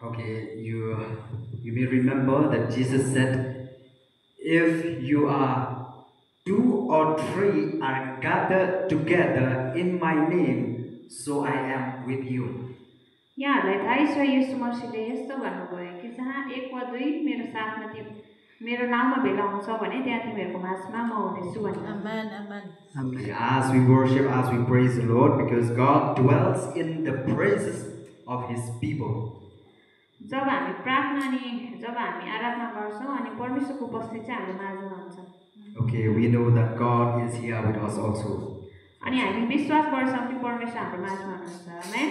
Okay, you may remember that Jesus said, "If you are two or three are gathered together in my name, so I am with you." यहाँहरूलाई थाहै छ यीशु मसीहले यस्तो भन्नुभयो कि जहाँ एक वा दुई मेरो साथमा मेरो नाममा भेला हुन्छ भने त्यहाँ तिमीहरूको माझमा म हुनेछु भनेर Amen. Amen. Okay, as we worship, as we praise the Lord, because God dwells in the praises of His people. जब हामी प्रार्थना अनि जब हामी आराधना गर्छौँ अनि परमेश्वरको उपस्थिति चाहिँ हाम्रो माझमा हुन्छ Okay, we know that God is here with us also. अनि हामी विश्वास गर्छौँ कि परमेश्वर हाम्रो माझमा हुनुहुन्छ आमेन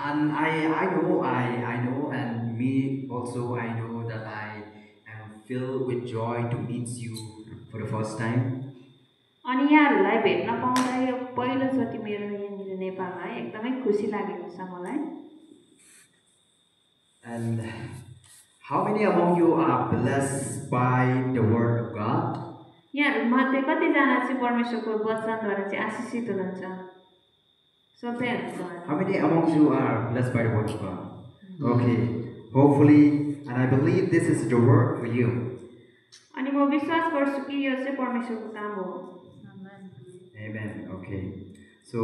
And I know, and me also, I know that I am filled with joy to meet you for the first time. अनि यहाँहरूलाई भेट्न पाउँदा यो पहिलोचोटि मेरो यहाँनिर नेपालमा एकदमै खुसी लागेको छ मलाई And how many among you are blessed by the word of God? यहाँहरू मध्ये कतिजना चाहिँ परमेश्वरको वचनद्वारा चाहिँ आशिषित हुनुहुन्छ सोध्दै हुनुहुन्छ How many among you are blessed by the word of God? Okay, hopefully, and I believe this is the word for you. अनि म विश्वास गर्छु कि यो चाहिँ परमेश्वरको काम हो Amen. Amen. Okay. So,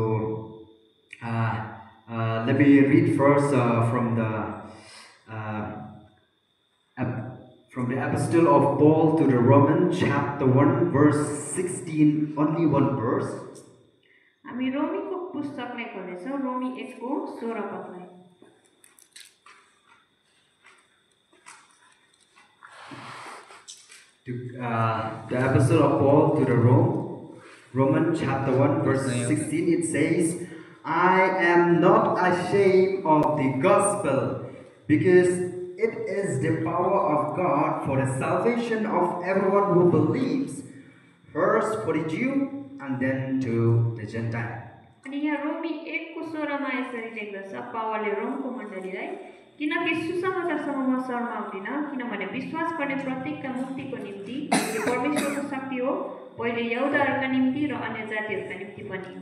let me read first from the epistle of Paul to the Romans, chapter 1, verse 16, only one verse. हामी रोमीको पुस्तकलाई खोल्नेछौँ रोमी 1 को 16 पदलाई The epistle of Paul to the Romans chapter 1 verse 16, it says, "I am not ashamed of the gospel, because it is the power of God for the salvation of everyone who believes, first for the Jew and then to the Gentile." अनि यहाँ रोमी 1 को 16 मा यसरी लेख्दछ पावलले रोमको मण्डलीलाई किनकि सुसमाचारसँग म शर्माउँदिन किनभने विश्वास गर्ने प्रत्येकका मुक्तिको निम्ति यो परमेश्वरको शक्ति हो पहिले यहुदाहरूका निम्ति र अन्य जातिहरूका निम्ति पनि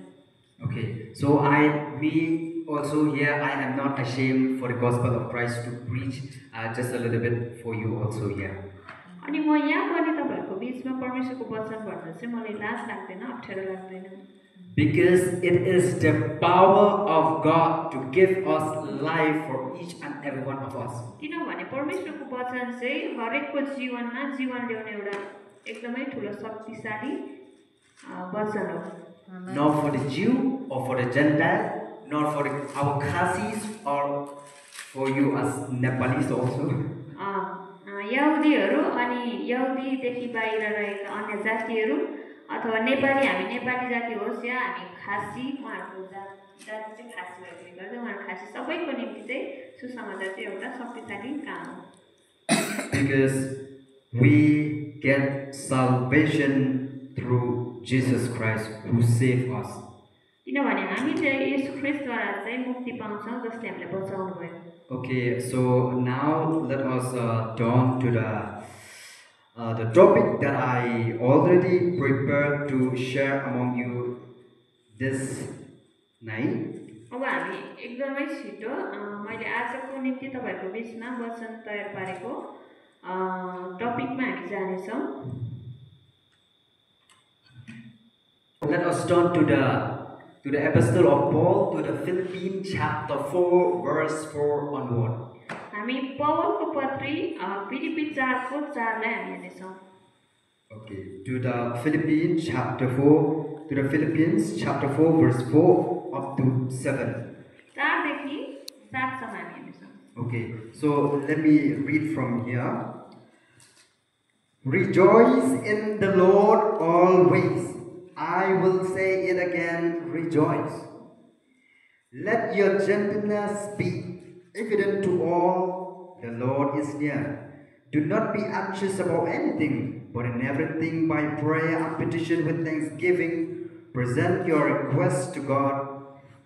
Okay, so me also here, I am not ashamed for the gospel of Christ to preach just a little bit for you also here. अनि म यहाँ पनि तपाईहरुको बीचमा परमेश्वरको वचन भन्न चाहिँ मलाई लाज लाग्दैन अप्ठ्यारो लाग्दैन Because it is the power of God to give us life for each and every one of us. किनभने परमेश्वरको वचन चाहिँ हरेकको जीवनमा जीवन ल्याउने एउटा एकदमै ठूलो शक्तिशाली वचन हो Not for the Jew or for the Gentile, not for our Khasis or for you as Nepalis also. यहुदीहरू अनि यहुदीदेखि बाहिर रहेका अन्य जातिहरू अथवा नेपाली हामी नेपाली जाति होस् या हामी खासी उहाँहरूको जाति चाहिँ खासी भएकोले गर्दा उहाँहरू खासी सबैको निम्ति चाहिँ सुसमाचार चाहिँ एउटा शक्तिशाली काम हो Because we get salvation through Jesus Christ who saved us. किनभने हामी चाहिँ येशू ख्रीष्टद्वारा चाहिँ मुक्ति पाउँछौँ जसले हामीलाई बचाउनु भयो Okay, so now let us turn to the topic that I already prepared to share among you this night. अब हामी एकदमै छिटो मैले आजको निम्ति तपाईहरुको बीचमा वचन तयार पारेको टपिकमा हामी जानेछौँ Let us turn to the epistle of Paul to the Philippians chapter 4 verse 4 onward. हामी पौलको पत्री फिलिप्पी 4 को 4 लाई हामी हेर्नेछौँ Okay, to the Philippians chapter 4 verse 4 up to 7. 4 देखि 7 सम्म हामी हेर्नेछौँ Okay, so let me read from here. Rejoice in the Lord always. I will say it again, rejoice. Let your gentleness be evident to all. The Lord is near. Do not be anxious about anything, but in everything by prayer and petition with thanksgiving, present your requests to God,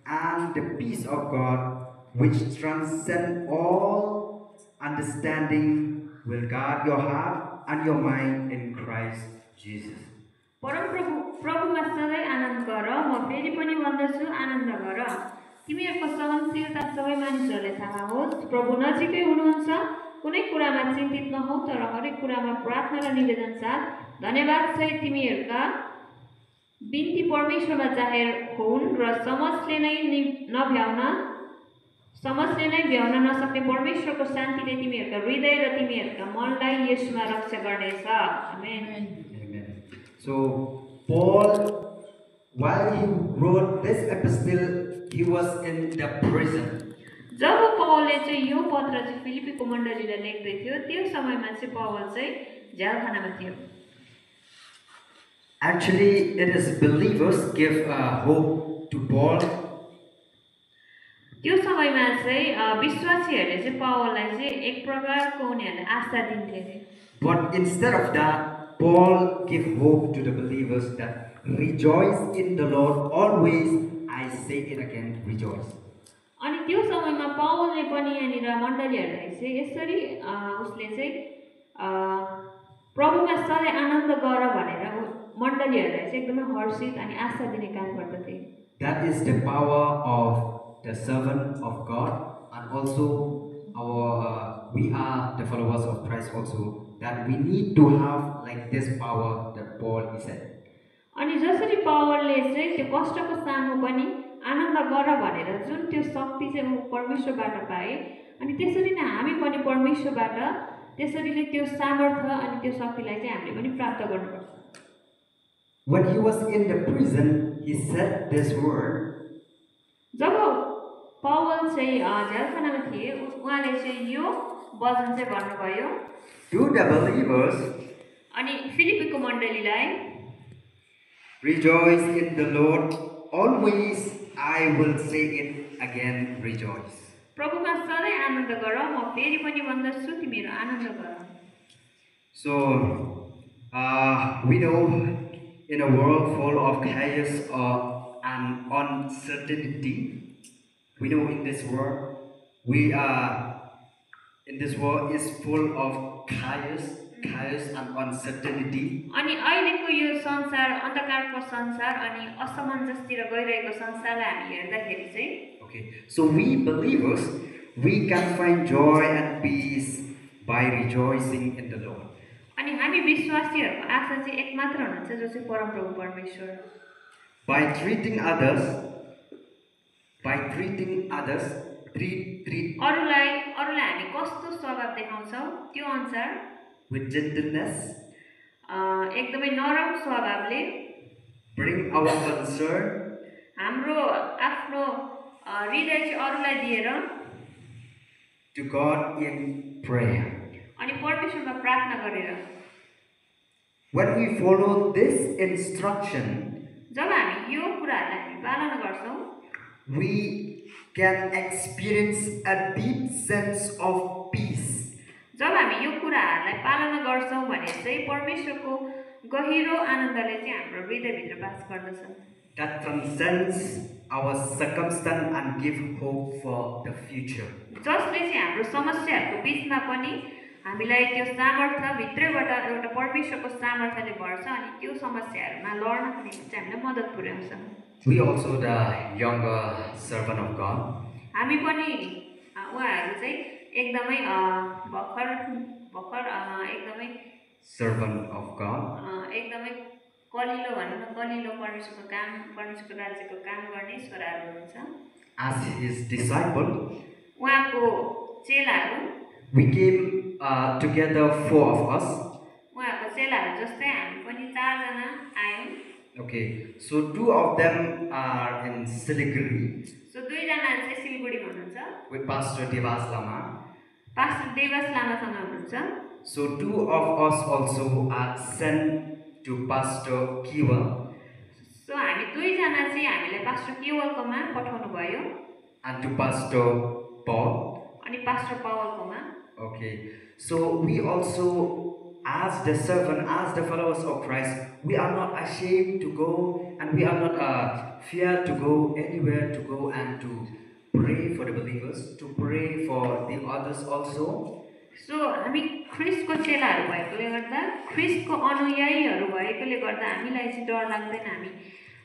and the peace of God, which transcends all understanding, will guard your heart and your mind in Christ Jesus. परम प्रभुमा सधैँ आनन्द गर म फेरि पनि भन्दछु आनन्द गर तिमीहरूको सहनशीलता सबै मानिसहरूले थाहा होस्, प्रभु नजिकै हुनुहुन्छ। कुनै कुरामा चिन्तित नहौ, तर हरेक कुरामा प्रार्थना र निवेदन साथ धन्यवाद सहित तिमीहरूका बिन्ती परमेश्वरमा जाहेर हुन् र समझले नै भ्याउन नसक्ने परमेश्वरको शान्तिले तिमीहरूका हृदय र तिमीहरूका मनलाई यसमा रक्षा गर्नेछ। आमेन। Amen. So, Paul, while he wrote this epistle, he was in the prison. जब पौलले चाहिँ यो पत्र चाहिँ फिलिपीको मण्डलीलाई लेख्दै थियो, त्यो समयमा चाहिँ पौल चाहिँ जेलखानामा थियो। Actually, it is believers give hope to Paul. त्यो समयमा चाहिँ विश्वासीहरूले चाहिँ पौललाई चाहिँ एक प्रकारको उनीहरूले आशा दिन्थे। But instead of that, Paul gave hope to the believers that rejoice in the Lord always. I say it again, rejoice. अनि त्यो समयमा पौलले पनि यहाँनिर मण्डलीहरूलाई चाहिँ यसरी उसले चाहिँ प्रभुमा सधैँ आनन्द गर भनेर मण्डलीहरूलाई चाहिँ एकदमै हर्षित अनि आशा दिने काम गर्दथे। That is the power of the servant of God, and also we are the followers of Christ also, that we need to have like this power that Paul said. अनि जसरी पौलले चाहिँ त्यो कष्टको सामु पनि आनन्द गर भनेर जुन त्यो शक्ति चाहिँ परमेश्वरबाट पाए, अनि त्यसरी नै हामी पनि परमेश्वरबाट त्यसरी नै त्यो सामर्थ्य अनि त्यो शक्तिलाई चाहिँ हामीले पनि प्राप्त गर्नुपर्छ। When he was in the prison, he said this word. जब पौल चाहिँ जेलखानामा थिए, उहाँले चाहिँ यो वचन चाहिँ भन्नुभयो To the believers, अनि फिलिपीको मण्डलीलाई, rejoice in the Lord always. I will say it again, rejoice. प्रभुमा सधैँ आनन्द गर, म फेरि पनि भन्दछु तिमीहरू आनन्द गर। So we know in a world full of chaos and uncertainty, we know in this world is full of chaos and uncertainty. अनि अहिलेको यो संसार अन्धकारको संसार अनि असमञ्जसतिर गइरहेको संसारलाई हामी हेर्दाखेरि चाहिँ, Okay, so we believers, we can find joy and peace by rejoicing in the Lord. अनि हामी विश्वासीहरूको आशा चाहिँ एक मात्र हुनुहुन्छ, जो चाहिँ परमप्रभु परमेश्वर। By treating others, अरूलाई हामी कस्तो स्वभाव देखाउँछौँ त्यो अनुसार with gentleness, एकदमै नरम स्वभावले bring our concern, हाम्रो आफ्नो हृदय चाहिँ अरूलाई दिएर to God in prayer. अनि परमेश्वरमा प्रार्थना गरेर, When we follow this instruction, जब हामी यो कुराहरूलाई हामी पालन गर्छौँ, we can experience a deep sense of peace. जब हामी यो कुराहरूलाई पालन गर्छौँ भने चाहिँ परमेश्वरको गहिरो आनन्दले चाहिँ हाम्रो हृदयभित्र बास गर्दछ, That transcends our circumstance and give hope for the future. जसले चाहिँ हाम्रो समस्याहरूको बिचमा पनि हामीलाई त्यो सामर्थ्य भित्रैबाट एउटा परमेश्वरको सामर्थ्यले भर्छ अनि त्यो समस्याहरूमा लड्नको निम्ति चाहिँ हामीलाई मद्दत पुर्याउँछ। We also the younger servant of God. हामी पनि उहाँहरू चाहिँ एकदमै भर्खर एकदमै Servant of God. एकदमै कलिलो भनौँ न, कलिलो परमेश्वरको राज्यको काम गर्ने छोराहरू हुनुहुन्छ। As his disciple, उहाँको चेलाहरू, we came together, 4 of us. उहाँको चेलाहरू जस्तै हामी पनि 4 जना आयौँ। Okay, so 2 of them are in Siliguri so 2 जना चाहिँ सिलगढीमा हुनुहुन्छ, with Pastor Devas Lama. Pastor Devas लामासँग हुनुहुन्छ। So 2 of us also are sent to Pastor Kiwa. So हामी 2 जना चाहिँ हामीलाई पास्टर केवलकोमा पठाउनु भयो And to Pastor Paul. अनि pastor पावलकोमा। Okay, so we also, as the servant, as the followers of Christ, we are not ashamed to go, and we are not fear to go anywhere, to go and to pray for the believers, to pray for the others also. So हामी ख्रिस्टको चेलाहरू भएकोले गर्दा, ख्रिस्टको अनुयायीहरू भएकोले गर्दा हामीलाई चाहिँ डर लाग्दैन। हामी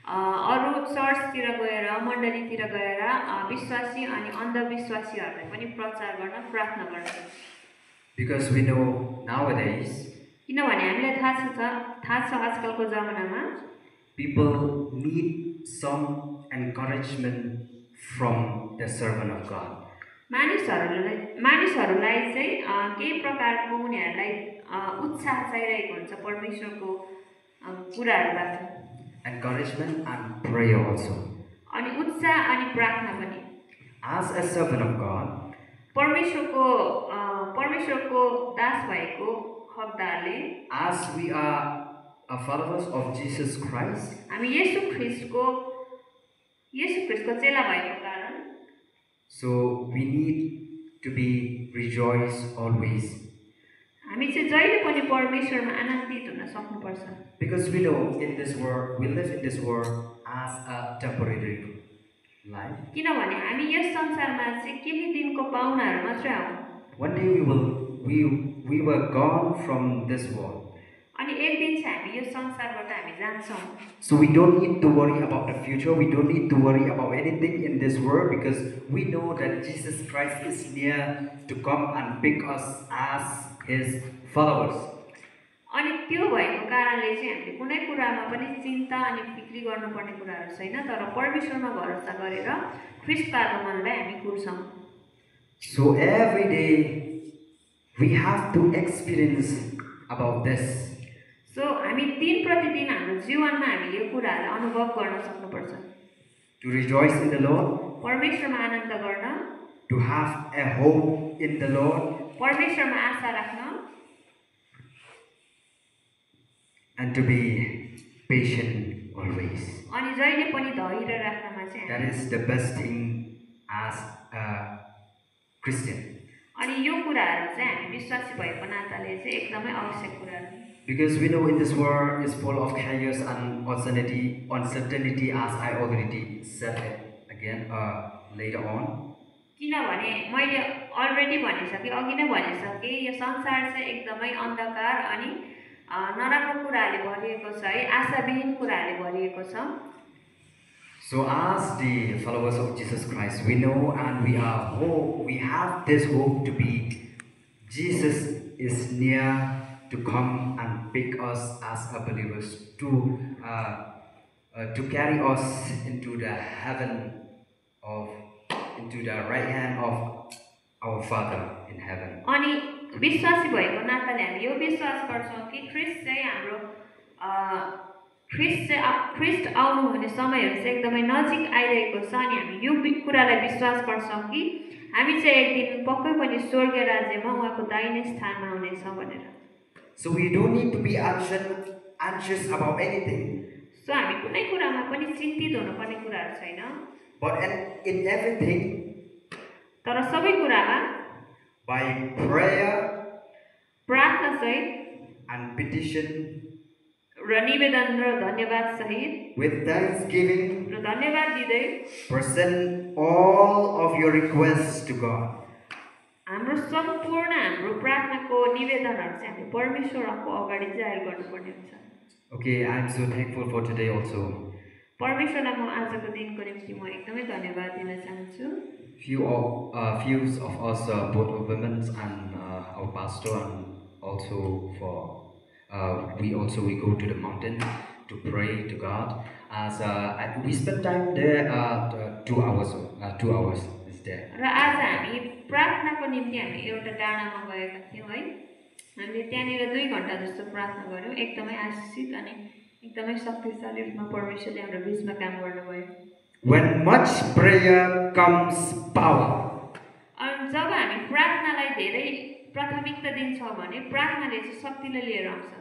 अरू चर्चतिर गएर मण्डलीतिर गएर विश्वासी अनि अन्धविश्वासीहरूलाई पनि प्रचार गर्न प्रार्थना गर्छ Because we know nowadays किनभने हामीलाई थाहा छ आजकलको जमानामा people need some encouragement from the servant of God. मानिसहरूलाई चाहिँ केही प्रकारको उनीहरूलाई उत्साह चाहिरहेको हुन्छ परमेश्वरको कुराहरूबाट Encouragement and prayer also. अनि उत्साह अनि प्रार्थना पनि As a servant of God, परमेश्वरको दास भएको हकदारले as we are followers of Jesus Christ, हामी येशू ख्रीष्टको चेला भएको कारण so we need to be rejoiced always. हामी चाहिँ जहिले पनि परमेश्वरमा आनन्दित हुन सक्नुपर्छ Because we know in this world, we live in this world as a temporary life. किनभने हामी यस संसारमा चाहिँ केही दिनको पाहुनाहरू मात्रै हौँ One day we were gone from this world. अनि एक दिन चाहिँ हामी यो संसारबाट हामी जान्छौँ So we don't need to worry about the future. We don't need to worry about anything in this world because we know that Jesus Christ is near to come and pick us as His followers. अनि त्यो भएको कारणले चाहिँ हामीले कुनै कुरामा पनि चिन्ता अनि फिक्री गर्नुपर्ने कुराहरू छैन तर परमेश्वरमा भरोसा गरेर ख्रीष्टको आगमनलाई हामी कुर्छौँ So every day we have to experience about this. So हामी दिन प्रतिदिन हाम्रो जीवनमा हामीले यो कुराहरूलाई अनुभव गर्न सक्नुपर्छ To rejoice in the Lord, परमेश्वरमा आनन्द गर्न to have a hope in the Lord, परमेश्वरमा आशा राख्न and to be patient always. अनि जहिले पनि धैर्य राख्नमा चाहिँ That is the best thing as a Christian. अनि यो कुराहरू चाहिँ हामी विश्वासी भएको नाताले चाहिँ एकदमै आवश्यक कुराहरू Because we know in this world is full of chaos and uncertainty as I already said it again later on. किनभने मैले अलरेडी भनिसकेँ अघि नै भनिसकेँ यो संसार चाहिँ एकदमै अन्धकार अनि नराम्रो कुराहरूले भरिएको छ है आशाविहीन कुराहरूले भरिएको छ So as the followers of Jesus Christ, we know and we have this hope to be Jesus is near to come and pick us as believers to carry us into the heaven into the right hand of our Father in heaven. अनि विश्वासी भएको नाताले हामी यो विश्वास गर्छौँ कि ख्रीष्ट चाहिँ हाम्रो ख्रीष्ट आउनु हुने समयहरू चाहिँ एकदमै नजिक आइरहेको छ अनि हामी यो कुरालाई विश्वास गर्छौँ कि हामी चाहिँ एक दिन पक्कै पनि स्वर्गीय राज्यमा उहाँको दाहिने स्थानमा हुनेछौँ भनेर So we don't need to be anxious about anything. So हामी कुनै कुरामा पनि चिन्तित हुनुपर्ने कुराहरू छैन But in everything, तर सबै कुरामा by prayer प्रार्थना सहित and petition, र निवेदन र धन्यवाद सहित with thanksgiving, र धन्यवाद दिँदै present all of your requests to God. हाम्रो सम्पूर्ण हाम्रो प्रार्थनाको निवेदनहरू चाहिँ हामी परमेश्वरको अगाडि जाहेर गर्नुपर्ने हुन्छ Okay, I'm so thankful for today also. परमेश्वरलाई म आजको दिनको निम्ति म एकदमै धन्यवाद दिन चाहन्छु Few of us, both women and our pastor, and also we go to the mountain to pray to God. As we spend time there, 2 hours. 2 hours is there. र आज हामी प्रार्थनाको निम्ति हामी एउटा डाँडामा गएका थियौँ है हामीले त्यहाँनिर 2 घण्टा जस्तो प्रार्थना गऱ्यौँ एकदमै आशिषित अनि एकदमै शक्तिशाली रूपमा परमेश्वरले हाम्रो बीचमा काम गर्नुभयो When much prayer comes power. अनि जब हामी प्रार्थनालाई धेरै प्राथमिकता दिन्छौँ भने प्रार्थनाले चाहिँ शक्तिले लिएर आउँछ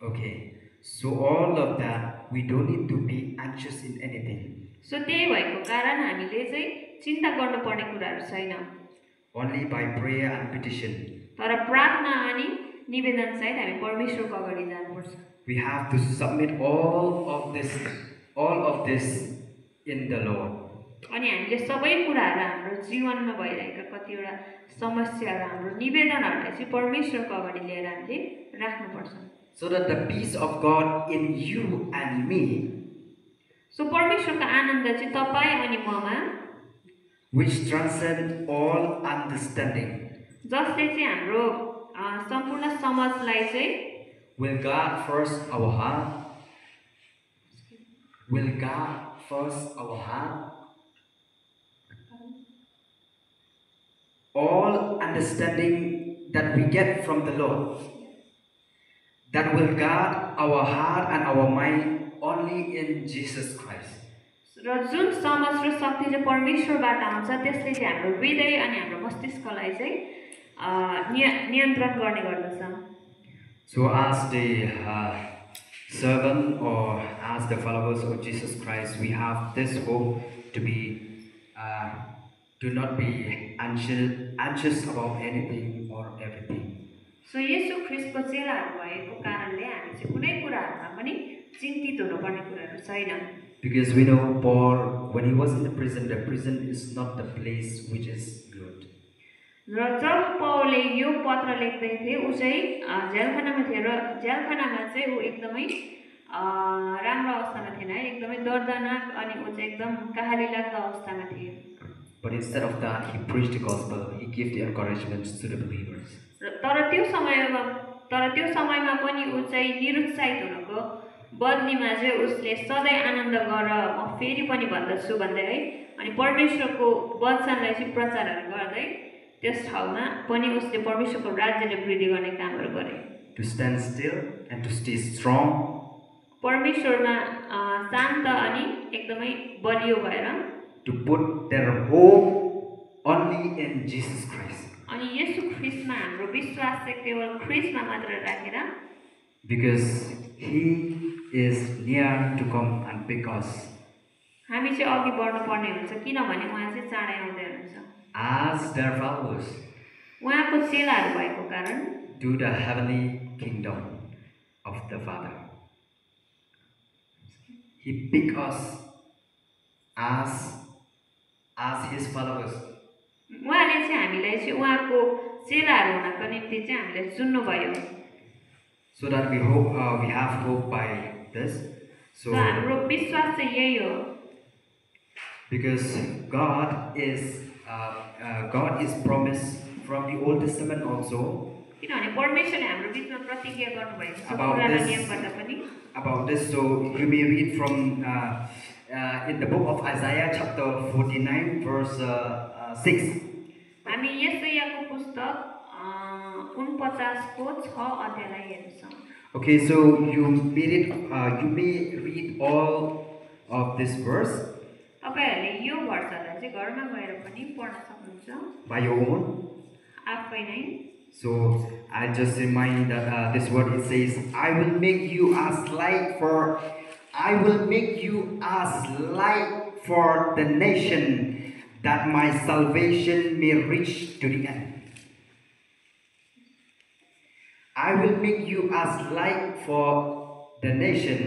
Okay, so all of that we don't need to be anxious in anything. So त्यही भएको कारण हामीले चाहिँ चिन्ता गर्नुपर्ने कुराहरू छैन Only by prayer and petition. तर प्रार्थना अनि निवेदन सहित हामी परमेश्वरको अगाडि जानुपर्छ We have to submit all of this in the Lord. अनि हामीले सबै कुराहरू हाम्रो जीवनमा भइरहेका कतिवटा समस्याहरू हाम्रो निवेदनहरूलाई चाहिँ परमेश्वरको अगाडि लिएर हामीले राख्नुपर्छ So that the peace of God in you and me, so परमेश्वरको आनन्द चाहिँ तपाईँ अनि ममा which transcend all understanding, जसले चाहिँ हाम्रो सम्पूर्ण समझलाई चाहिँ will guard first our heart, will guard first our heart. All understanding that we get from the Lord, that will guard our heart and our mind only in Jesus Christ. र जुन समझ र शक्ति चाहिँ परमेश्वरबाट आउँछ त्यसले चाहिँ हाम्रो हृदय अनि हाम्रो मस्तिष्कलाई चाहिँ नियन्त्रण गर्ने गर्दछ. So as the servant or as the followers of Jesus Christ, we have this hope to be do not be anxious about anything or everything. So येशू ख्रीष्टको चेलाहरू भएको कारणले हामी चाहिँ कुनै कुराहरुमा पनि चिन्तित हुनुपर्ने कुराहरु छैन. Because we know Paul, when he was in the prison is not the place which is good. र जब पौलले यो पत्र लेख्दै थिए उ चाहिँ जेलखानामा थियो र जेलखानामा चाहिँ उ एकदमै राम्रो अवस्थामा थिएन है, एकदमै दर्दनाक अनि उ चाहिँ एकदम कहाली लाग्दो अवस्थामा थियो. But instead of that, he preached the gospel. He gave the encouragement to the believers. तर त्यो समयमा पनि उ चाहिँ निरुत्साहित हुनको बदलीमा चाहिँ उसले सधैँ आनन्द गर, म फेरि पनि भन्दछु भन्दै है, अनि परमेश्वरको वचनलाई चाहिँ प्रचारहरू गर्दै त्यस ठाउँमा पनि उसले परमेश्वरको राज्यले वृद्धि गर्ने कामहरू गरे. To stand still and to stay strong. परमेश्वरमा शान्त अनि एकदमै बलियो भएर to put their hope only in Jesus Christ. अनि येशू ख्रीष्टमा हाम्रो विश्वास चाहिँ केवल ख्रीष्टमा मात्र राखेर because he is near to come and pick us. हामी चाहिँ अघि बढ्नु पर्ने हुन्छ किनभने उहाँ चाहिँ चाँडै आउँदै हुनुहुन्छ. As their followers. उहाँको चेलाहरू भएको कारण to the heavenly kingdom of the Father. He picked us as his followers. उहाँले चाहिँ हामीलाई चाहिँ उहाँको चेलाहरू हुनको निम्ति चाहिँ हामीलाई चुन्नुभयो. So that we hope we have hope by this. So हाम्रो विश्वास चाहिँ यही हो. Because God is promised from the Old Testament also. किनभने परमेश्वरले हाम्रो बीचमा प्रतिज्ञा गर्नुभएको छ About पुरानो this. नियमबाट पनि. About this, so you may read from in the book of Isaiah chapter 49 verse 6. हामी यशायाको पुस्तक 49 को 6 अध्यायलाई हेर्छौं. Okay, so you may read all of this verse तपाईहरुले यो वर्षलाई चाहिँ घरमा गएर पनि पढ्न सक्नुहुन्छ by your own. आफै नै. So I just remind that this word it says, I will make you as light for the nation, that my salvation may reach to the end. I will make you as light for the nation,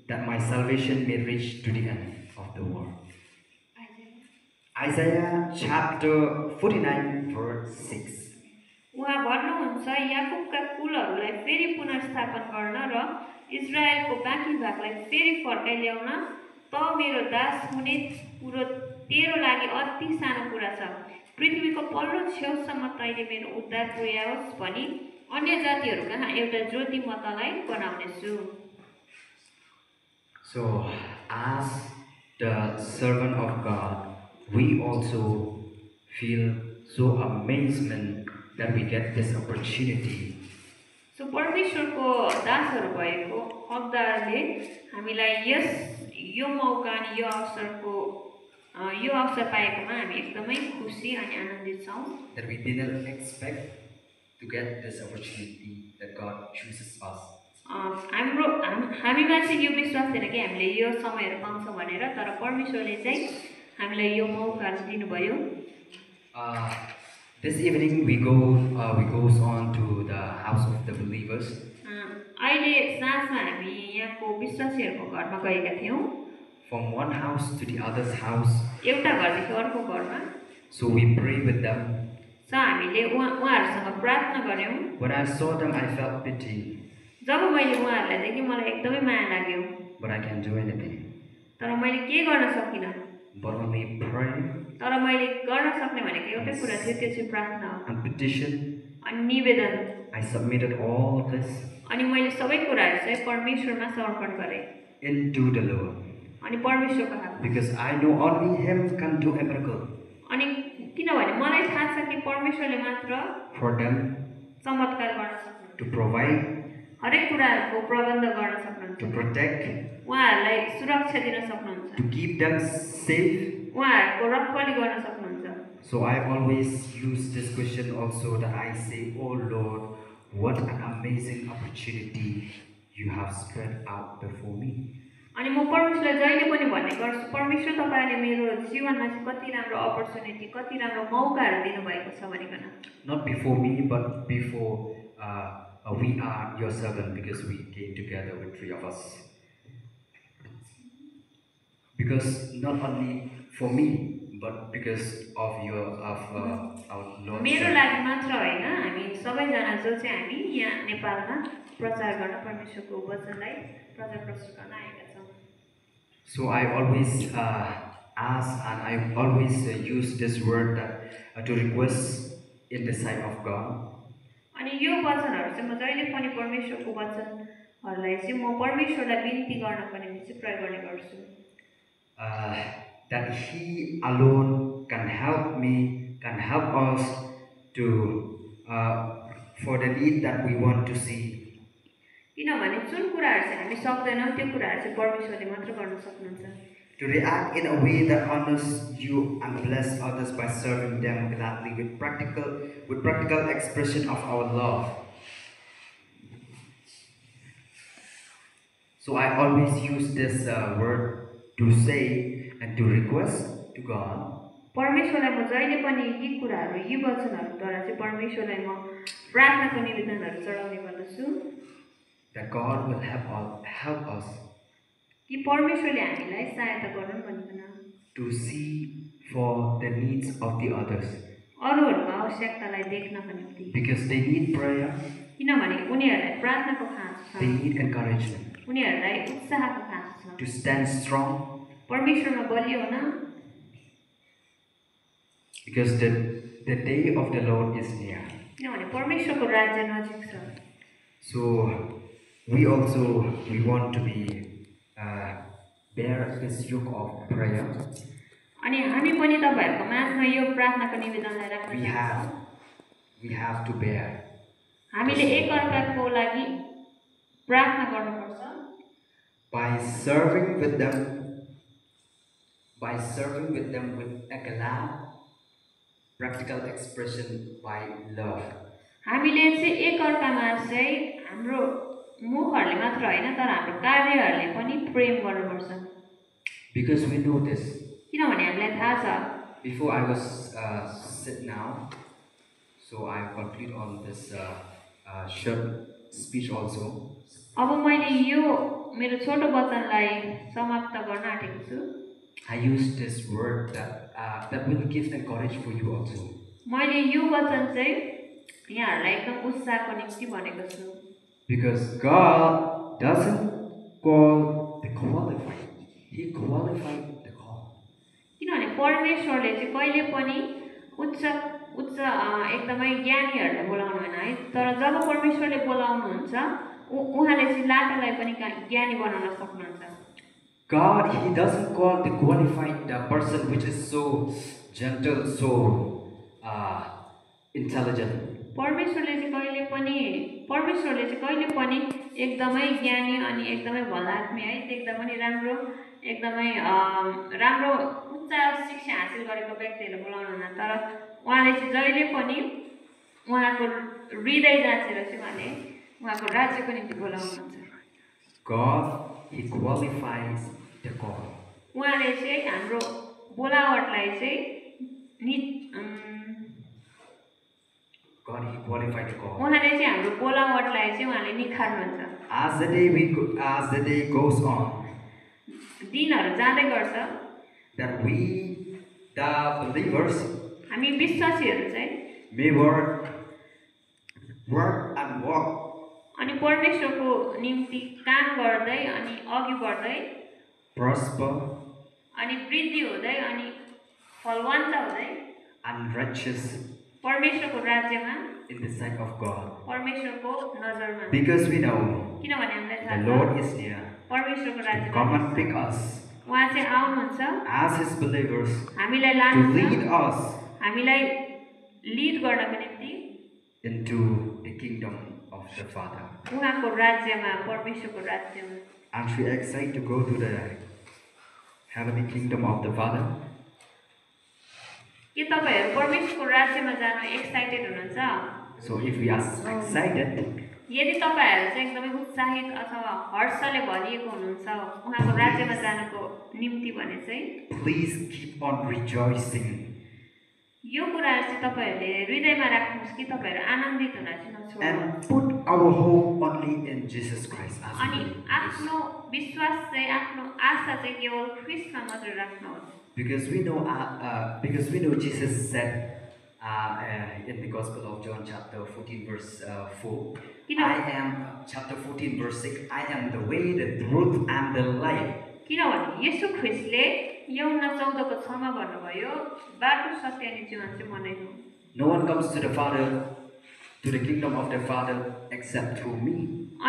that my salvation may reach to the end of the world. Isaiah chapter 49 verse 6. उहाँ भन्नुहुन्छ याकूबका कुलहरूलाई फेरि पुनर्स्थापन गर्न र इजरायलको बाँकी भागलाई फेरि फर्काइ ल्याउन त मेरो दास हुने कुरो तेरो लागि अति सानो कुरा छ. पृथ्वीको पल्लो छेउसम्म तैले मेरो उद्धार पुर्याओस् भनी अन्य जातिहरू कहाँ एउटा ज्योति म तँलाई बनाउनेछु. So as the servant of God, we also feel so amazement that we get this opportunity. So परमेश्वरको दासहरू भएको हकदारले हामीलाई यो मौका अनि यो अवसर पाएकोमा हामी एकदमै खुसी अनि आनन्दित छौं. That we didn't expect to get this opportunity that God chooses us. हामीमा चाहिँ यो विश्वास थिएन कि हामीले यो समयहरू पाउँछौँ भनेर, तर परमेश्वरले चाहिँ हामीलाई यो मौका दिनुभयो. This evening we goes on to the house of the believers. अहिले साँझमा हामी यहाँको विश्वासीहरूको घरमा गएका थियौं. From one house to the other's house. एउटा घरदेखि अर्को घरमा. So we pray with them. So हामीले उहाँहरुसँग प्रार्थना गर्यौं. When I saw them, I felt pity. जब मैले उहाँहरुलाई देखेँ मलाई एकदमै माया लाग्यो. But I can't do anything. तर मैले के गर्न सकिनँ, but only pray तर मैले गर्न सक्ने भनेको एउटै कुरा थियो, त्यो चाहिँ प्रार्थना हो and petition. अनि निवेदन। I submitted all of this अनि मैले सबै कुराहरू चाहिँ परमेश्वरमा समर्पण गरेँ into the Lord अनि परमेश्वरको हातमा। because I know only Him can do a miracle अनि किनभने मलाई थाहा छ कि परमेश्वरले मात्र for them चमत्कार गर्न सक्नुहुन्छ, to provide, हरेक कुराहरूको प्रबन्ध गर्न सक्नुहुन्छ, to protect, उहाँहरूलाई सुरक्षा दिन सक्नुहुन्छ, to keep them safe. उहाँहरूको रखवाली गर्न सक्नुहुन्छ। So I always use this question also that I say, oh Lord, what an amazing opportunity you have spread out before me. अनि म परमेश्वरलाई जहिले पनि भन्ने गर्छु, परमेश्वर तपाईँले मेरो जीवनमा चाहिँ कति राम्रो अपर्च्युनिटी, कति राम्रो मौकाहरू दिनुभएको छ भनिकन। Not before me, but before we are your servant, because we came together with 3 of us. Because not only for me, but because of our Lord. मेरो लागि मात्र होइन, हामी सबैजना जो चाहिँ हामी यहाँ नेपालमा प्रचार गर्न परमेश्वरको वचनलाई प्रचार प्रसार गर्न आएका छौँ। So I always ask and I always use this word that to request in the sight of God. अनि यो वचनहरू चाहिँ म जहिले पनि परमेश्वरको वचनहरूलाई चाहिँ म परमेश्वरलाई बिन्ती गर्नको निम्ति चाहिँ प्रयोग गर्ने गर्छु। That He alone can help me, can help us to for the need that we want to see. किनभने जुन कुराहरू चाहिँ हामी सक्दैनौँ त्यो कुराहरू चाहिँ परमेश्वरले मात्र गर्न सक्नुहुन्छ। To react in a way that honors you and bless others by serving them gladly with practical expression of our love. So I always use this word to say and to request to God. परमेश्वरलाई म जहिले पनि यी कुराहरू, यी वचनहरूद्वारा चाहिँ परमेश्वरलाई म प्रार्थनाको निवेदनहरू चढाउने गर्दछु that God will help us कि परमेश्वरले हामीलाई सहायता गरून् भनिकन, to see for the needs of the others, अरूहरूको आवश्यकतालाई देख्नको निम्ति, because they need prayer, किनभने उनीहरूलाई प्रार्थनाको खाँचो they छ, need encouragement, उनीहरूलाई उत्साहको खाँचो छ, to stand strong, परमेश्वरमा बलियो हुन, because the day of the Lord is near. किनभने परमेश्वरको राज्य नजिक छ। So we want to be bear this yoke of prayer. अनि हामी पनि तपाईहरुको माझमा यो प्रार्थनाको निवेदनलाई राख्न चाहन्छौँ। We have to bear. हामीले एक अर्काको लागि प्रार्थना गर्नुपर्छ। By serving with them with a glad practical expression by love. हामीले चाहिँ एक अर्कामा चाहिँ हाम्रो मुखहरूले मात्र हैन तर हाम्रो कार्यहरूले पनि प्रेम गर्नुपर्छ। Because we know this. किनभने हामीलाई थाहा छ। Before I was sit now, so I conclude on this short speech also. अब मैले यो मेरो छोटो वचनलाई समाप्त गर्न आँटेको छु। I use this word that will give encouragement for you also. मैले यो वचन चाहिँ यहाँहरुलाई एकदम उत्साहको निम्ति भनेको छु। Because God doesn't call the qualified, He qualified the call. किनभने परमेश्वरले चाहिँ कहिले पनि उच्च एकदमै ज्ञानीहरुलाई बोलाउनु हैन है, तर जब परमेश्वरले बोलाउनुहुन्छ उहाँले चाहिँ लाटालाई पनि ज्ञानी बनाउन सक्नुहुन्छ। God, He doesn't call the qualified the person which is so gentle, so intelligent. परमेश्वरले चाहिँ कहिले पनि एकदमै ज्ञानी अनि एकदमै भलात्मी है, एकदमै राम्रो राम्रो उच्च शिक्षा हासिल गरेको व्यक्तिहरुलाई बोलाउनुहुन्न, तर उहाँले चाहिँ जहिले पनि उहाँको हृदय जाँचेर चाहिँ उहाँको राज्यको निम्ति बोलाउनुहुन्छ। God, He qualifies the call. उहाँले चाहिँ हाम्रो बोलावटलाई चाहिँ God, He qualified the call. उहाँले चाहिँ हाम्रो बोलावटलाई चाहिँ उहाँले निखार्नुहुन्छ। As the day goes on, दिनहरु जाँदै गर्छ, that we, the believers, हामी विश्वासीहरु चाहिँ may work and walk अनि परमेश्वरको निम्ति काम गर्दै अनि अघि बढ्दै prosper अनि वृद्धि हुँदै अनि फलवान्ता हुँदै and righteous परमेश्वरको राज्यमा in the sight of God. परमेश्वरको नजरमा Because we know किनभने हामीलाई the थाहा छ Lord is near परमेश्वरको to राज्यमा come and pick us उहाँ चाहिँ आउनुहुन्छ as His believers हामीलाई to लानुहुन्छ lead us हामीलाई लिड गर्नको निम्ति into the kingdom of the Father. उहाँको राज्यमा परमेश्वरको राज्यमा Aren't we excited to go to the heavenly kingdom of the Father? के तपाईहरु परमेश्वरको राज्यमा जान एक्साइटेड हुनुहुन्छ? So if we are excited, यदि तपाईहरु चाहिँ एकदमै उत्साहित अथवा हर्षले भरिएको हुनुहुन्छ उहाँको राज्यमा जानको निम्ति भने चाहिँ please keep on rejoicing. यो कुराहरु चाहिँ तपाईहरुले हृदयमा राख्नुस् कि तपाईहरु आनन्दित हुन चाहिँ नछोड्नु And put our hope only in Jesus Christ. अनि आफ्नो विश्वास चाहिँ आफ्नो आशा चाहिँ केवल ख्रीष्टमा मात्र राख्नुहोस् Because we know Jesus said in the Gospel of John chapter 14 verse 4, chapter 14 verse 6, I am the way, the truth and the life. किनभने येशू ख्रीष्टले यूहन्ना 14 को 6 मा भन्नुभयो बाटो सत्य अनि जीवन चाहिँ म नै हुँ No one comes to the Father, to the kingdom of the Father except through me.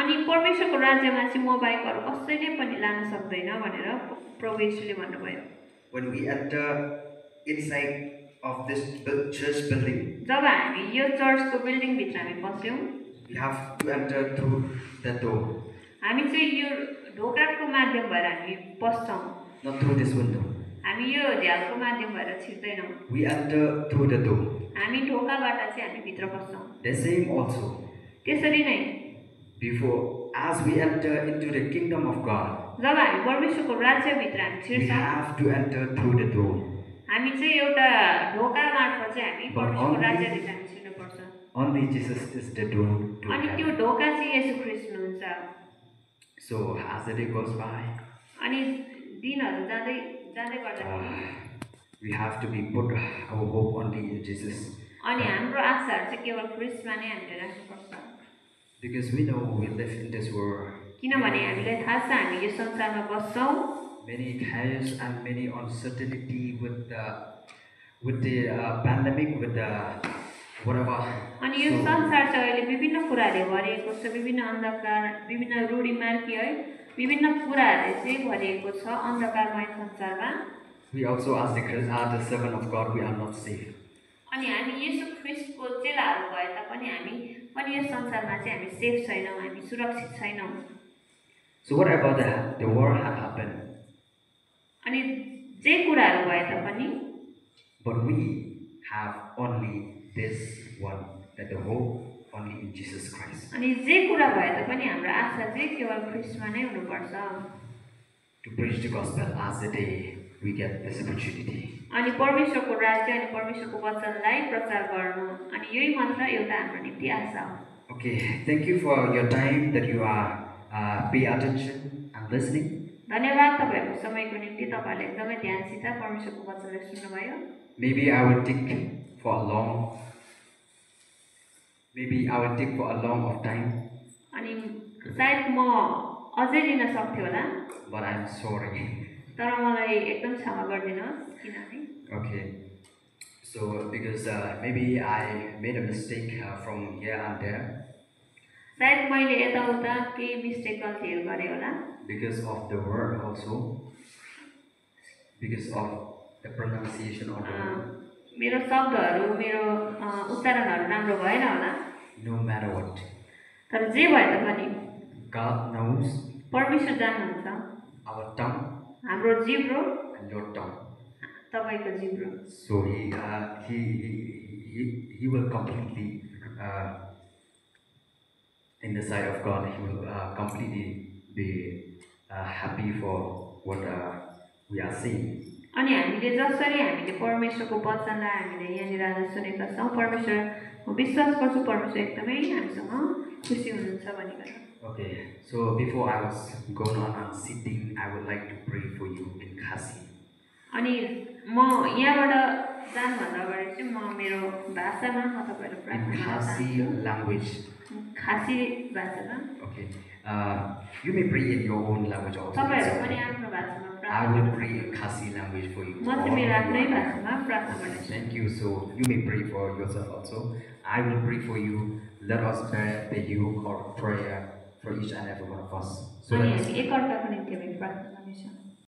अनि परमेश्वरको राज्यमा चाहिँ म बाहेक अरु कसैले पनि लान सक्दैन भनेर प्रभु येशूले भन्नुभयो When we enter inside of this church building, जब हामी यो चर्चको बिल्डिङ भित्र हामी पस्यौं we have to enter through the door. हामी चाहिँ यो ढोकाको माध्यम भएर हामी पस्छौं Not through this window. हामी यो झ्यालको माध्यम भएर छिर्दैनौं We enter through the door. हामी ढोकाबाट चाहिँ हामी भित्र पस्छौं The same also. त्यसरी नै Before, as we enter into the kingdom of God, जब हामी परमेश्वरको राज्य भित्र हामी we छिर्छौं have to enter through the door. हामी चाहिँ एउटा ढोका मार्फत चाहिँ हामी परमेश्वरको राज्य भित्र हामी छिर्नुपर्छ Only Jesus is the door to अनि त्यो heaven. ढोका चाहिँ येशू ख्रीष्ट हुनुहुन्छ So as the day goes by, अनि दिनहरु जाँदै जाँदै गर्दा we have to be put our hope only in Jesus. अनि हाम्रो आशाहरु चाहिँ केवल ख्रीष्टमा नै हामीले राख्नुपर्छ Because we know we live in this world. किनभने हामीलाई थाहा छ हामी यो संसारमा बस्छौं Many chaos and many uncertainty with the pandemic, with the whatever. अनि यो संसार चाहिँ अहिले विभिन्न कुराहरूले भरिएको छ विभिन्न अन्धकार विभिन्न रूढिमार्गी है विभिन्न कुराहरूले चाहिँ भरिएको छ अन्धकारमय संसारमा We also as the servant of God, we are not safe. अनि हामी येशू ख्रीष्टको चेलाहरु भए तापनि हामी पनि यो संसारमा चाहिँ हामी सेफ छैनौं हामी सुरक्षित छैनौं So whatever the war had happened, अनि जे कुराहरु भए तापनि but we have only this one, that the hope only in Jesus Christ. अनि जे कुरा भए तापनि हाम्रो आशा चाहिँ केवल ख्रीष्टमा नै हुनुपर्छ To preach the gospel as the day we get this opportunity. अनि परमेश्वरको राज्य अनि परमेश्वरको वचनलाई प्रचार गर्नु अनि यही मात्र एउटा हाम्रो निम्ति आशा हो Okay, thank you for your time that you are pay attention and listening. धन्यवाद तपाईहरुको समयको निम्ति तपाईहरुले एकदमै ध्यानसित परमेश्वरको वचनलाई सुन्नुभयो Maybe I will take for a long of time. अनि सायद म अझै लिन सक्थे होला But I'm sorry. तर मलाई एकदम क्षमा गरिदिनुहोस् किनभने Okay. So because maybe I made a mistake from here and there. सायद मैले यताउता केही मिस्टेक गल्तीहरु गरे होला Because of the word also. Because of the pronunciation of the word. मेरो शब्दहरु मेरो उच्चारणहरु राम्रो भएन होला No matter what. तर जे भए तापनि God knows परमेश्वर जान्नुहुन्छ our tongue हाम्रो जिब्रो and your tongue. तपाईको जिब्रो So he will completely in the sight of God. He will completely be happy for what we are saying. अनि हामीले जसरी हामीले परमेश्वरको वचनलाई हामीले यहाँनिर आज सुनेका छौं परमेश्वर म विश्वास गर्छु परमेश्वर एकदमै हामीसँग खुसी हुनुहुन्छ भनिकन Okay, so before I was going on and sitting, I would like to pray for you in Khasi. अनि म यहाँबाट जानुभन्दा अगाडि चाहिँ म मेरो भाषामा म तपाईहरु In प्रार्थना गर्न Khasi चाहन्छु language. खासी भाषामा Okay. You may pray in your own language also. तपाईहरु पनि आफ्नो भाषामा I will pray in Khasi language for you. म चाहिँ मेरो आफ्नै भाषामा प्रार्थना गर्नेछु Thank you. So you may pray for yourself also. I will pray for you. Let us bear the yoke of prayer for each and every one of us. So अनि let us हामी एकअर्काको निम्ति हामी प्रार्थना गर्नेछौँ